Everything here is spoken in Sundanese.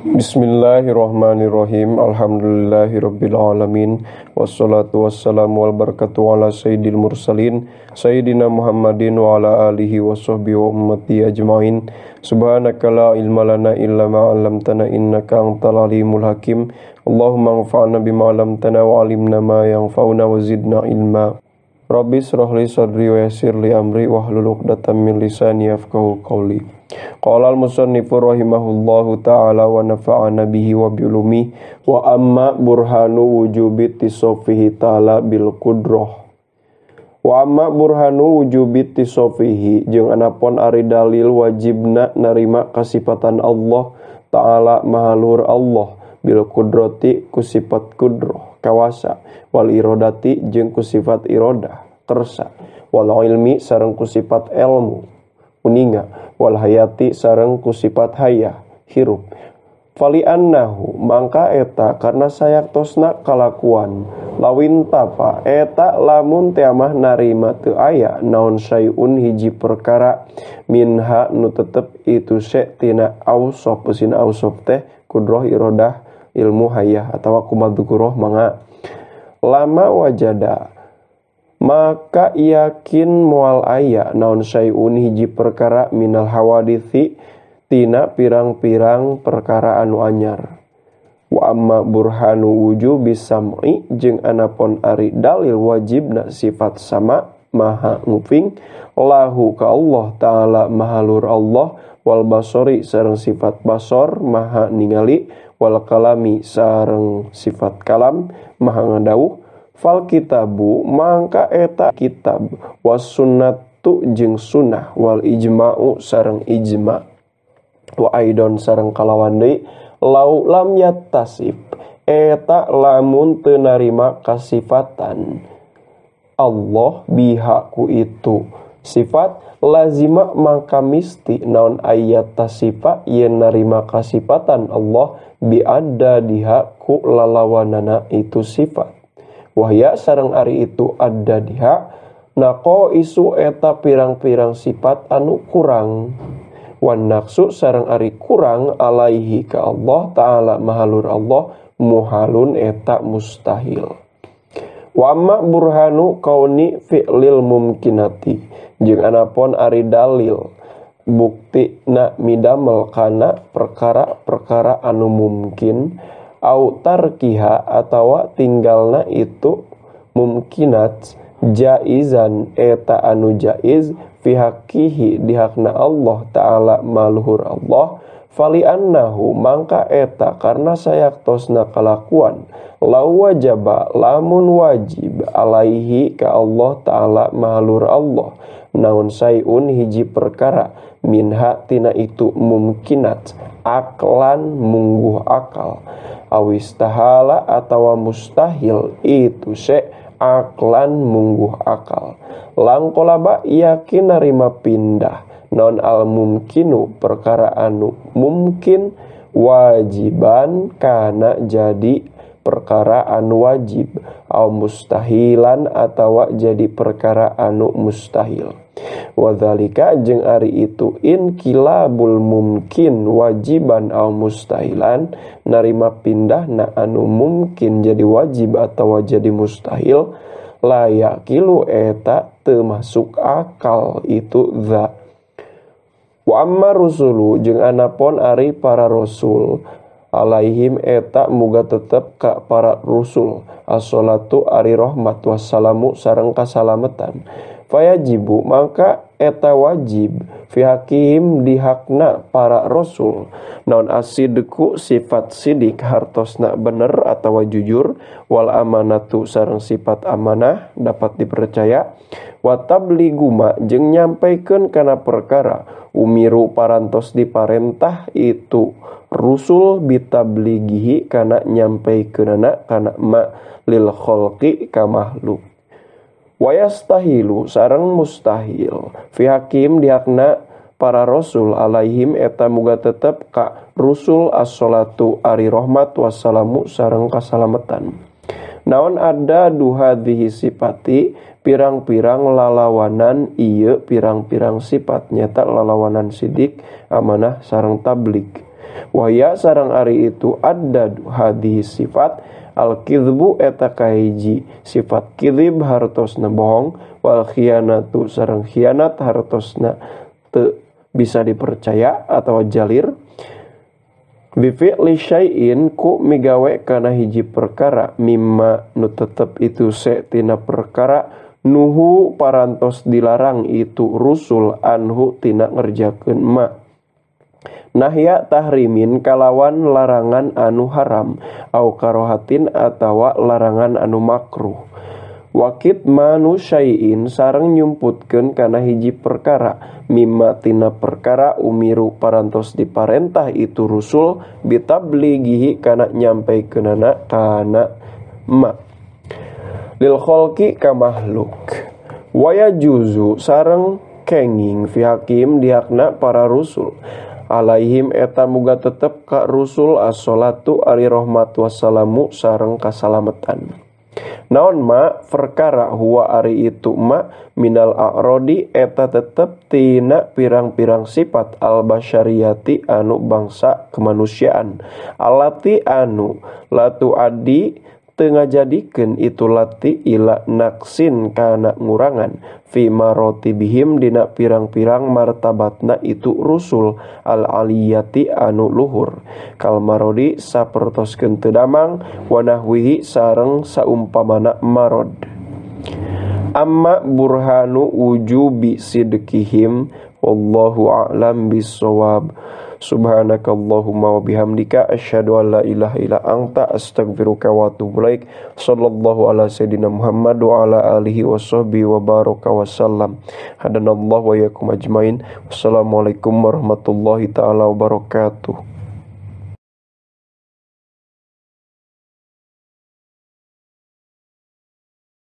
Bismillahirrahmanirrahim. Alhamdulillahirabbil alamin. Wassalatu wassalamu wal barakatuh ala sayyidil mursalin sayyidina Muhammadin wa ala alihi washabbihi wa ummati ajmain. Subhanaka la ilma lana illa ma 'allamtana innaka antal alimul hakim. Allahumma anfa'na bima 'allamtana wa 'allimna ma yanfa'una wa zidna ilma. Rabbi israh li sadri wa yassir li amri wahlul 'uqdatam min lisani yafqahu qawli. Qala al-musannifu rahimahullahu ta'ala wa nafa'ana bihi wa bi'ulumihi wa amma burhanu wujubi tisofihi ta'ala bil qudrah. Wa amma burhanu wujubi tisofihi jeung anapon ari dalil wajibna narima kasipatan Allah ta'ala maha luhur Allah bil qudrati ku sifat qudrah kawasa wal irodati jeung ku sifat irodah kersa wal ilmi sareng ku sifat ilmu uninga wal hayati sareng ku sifat hayah hirup. Fali annahu mangka eta karena sayaktosna kalakuan lawin tapa eta lamun teamah narima teu aya naon sayun hiji perkara minha nu tetep itu se tina ausof usina ausof teh kudroh irodah ilmu hayah atawa kumadzukuroh manga lama wajada maka yakin moal aya naon sayun hiji perkara minal hawaditsi tina pirang-pirang perkara anu anyar. Wa amma burhanu wujubi sam'i jeung anapon ari dalil wajibna sifat sama maha nguping lahu ka Allah ta'ala maha luhur Allah wal basori sareng sifat basor maha ningali wal kalami sareng sifat kalam maha ngadawuh. Fal kitabu mangka eta kitab was sunnatu jeung sunnah wal ijma'u sareng ijma wa aidon sareng kalawan deui lau lam yattasif eta lamun teu narima kasifatan Allah bihaku itu sifat lazima mangka misti naon ayat tasifa yen narima kasifatan Allah biadda diha ku lalawanana itu sifat. Wahya sareng ari itu ada diha nako isu eta pirang-pirang sifat anu kurang wan naqsu sareng ari kurang alaihi ka Allah ta'ala mahalur Allah muhalun eta mustahil. Wa amma burhanu kauni fi'lil mumkinati jeung anapon ari dalil bukti na midamel kana perkara-perkara anu mungkin au tarkiha atawa tinggalna itu mumkinat jaizan eta anu jaiz fi haqqihi dihakna Allah ta'ala maluhur Allah fali annahu mangka eta karena sayaktosna kalakuan law wajaba lamun wajib alaihi ka Allah ta'ala maluhur Allah naon sayun hiji perkara minha tina itu mumkinat aklan mungguh akal awis tahala atawa mustahil itu se aklan mungguh akal langkolaba yakin narima pindah non al mumkinu perkara anu mungkin wajiban kana jadi perkara anu wajib au mustahilan atawa jadi perkara anu mustahil. Wadzalika jeung ari itu inkilabul mumkin wajiban au mustahilan narima pindah na anu mungkin jadi wajib atau jadi mustahil layakilu eta teu masuk akal itu za. Wa amma rusulu jeung anapon ari para rasul alaihim eta muga tetep ka para rusul as-salatu ari rahmat wassalamu sareng kasalametan fayajibu maka eta wajib fi hakim dihakna para rasul naon asidku sifat sidik hartosna bener atawa jujur wal amanatu sareng sifat amanah dapat dipercaya wa tabliguma jeung nyampaikeun kana perkara umiru parantos diparentah itu rusul bitablighihi kana nyampaikeunana kana ma lil khalqi ka makhluk. Wayastahilu sareng mustahil fi hakim dihakna para rasul alaihim eta muga tetep ka rusul as-salatu ari rahmat wassalamu sareng kasalametan. Naon ada duhadhihi sifati pirang-pirang lalawanan ieu pirang-pirang sifat nyata lalawanan sidik amanah sareng tablig. Wahya sareng ari itu ada hadis sifat al-kizbu eta kahiji sifat kizib hartosna bohong wal khianatu sareng khianat hartosna teu bisa dipercaya atau jalir bi fi'li syai'in ku migawe kana hiji perkara mimma nu tetep itu se tina perkara nuhu parantos dilarang itu rusul anhu tina ngerjakeun ma nahya tahrimin kalawan larangan anu haram au karohatin atawa larangan anu makruh wakit manu syai'in sareng nyumputkeun kana hiji perkara mimma tina perkara umiru parantos diparentah itu rusul bitablighihi kana nyampaikeunana kana ma lil khalqi ka makhluk waya juzu sareng kenging fi hakim dihakna para rusul alaihim eta muga tetep ka rusul as-salatu ari rahmat wassalamu sareng kasalametan. Naon ma perkara huwa ari itu ma minal a'rodi eta tetep tina pirang-pirang sifat al-basyariyati anu bangsa kemanusiaan alati anu latu adi teu ngajadikeun itu lati ila naksin kana ngurangan fi marotibihim dina pirang-pirang martabatna itu rusul al-aliyati anu luhur kal marodi sapertoskeun teu damang wa nahwihi sareng saumpamana marod amma burhanu wujubi sidqihim wallahu a'lam bissawab. Subhanakallahumma wa bihamdika asyhadu an la ilaha illa anta astaghfiruka wa atubu ilaik. Sallallahu ala sayyidina Muhammad wa ala alihi washabbihi wa baraka wasallam. Hadanallahu wa iyyakum ajmain. Wassalamualaikum warahmatullahi taala wabarakatuh.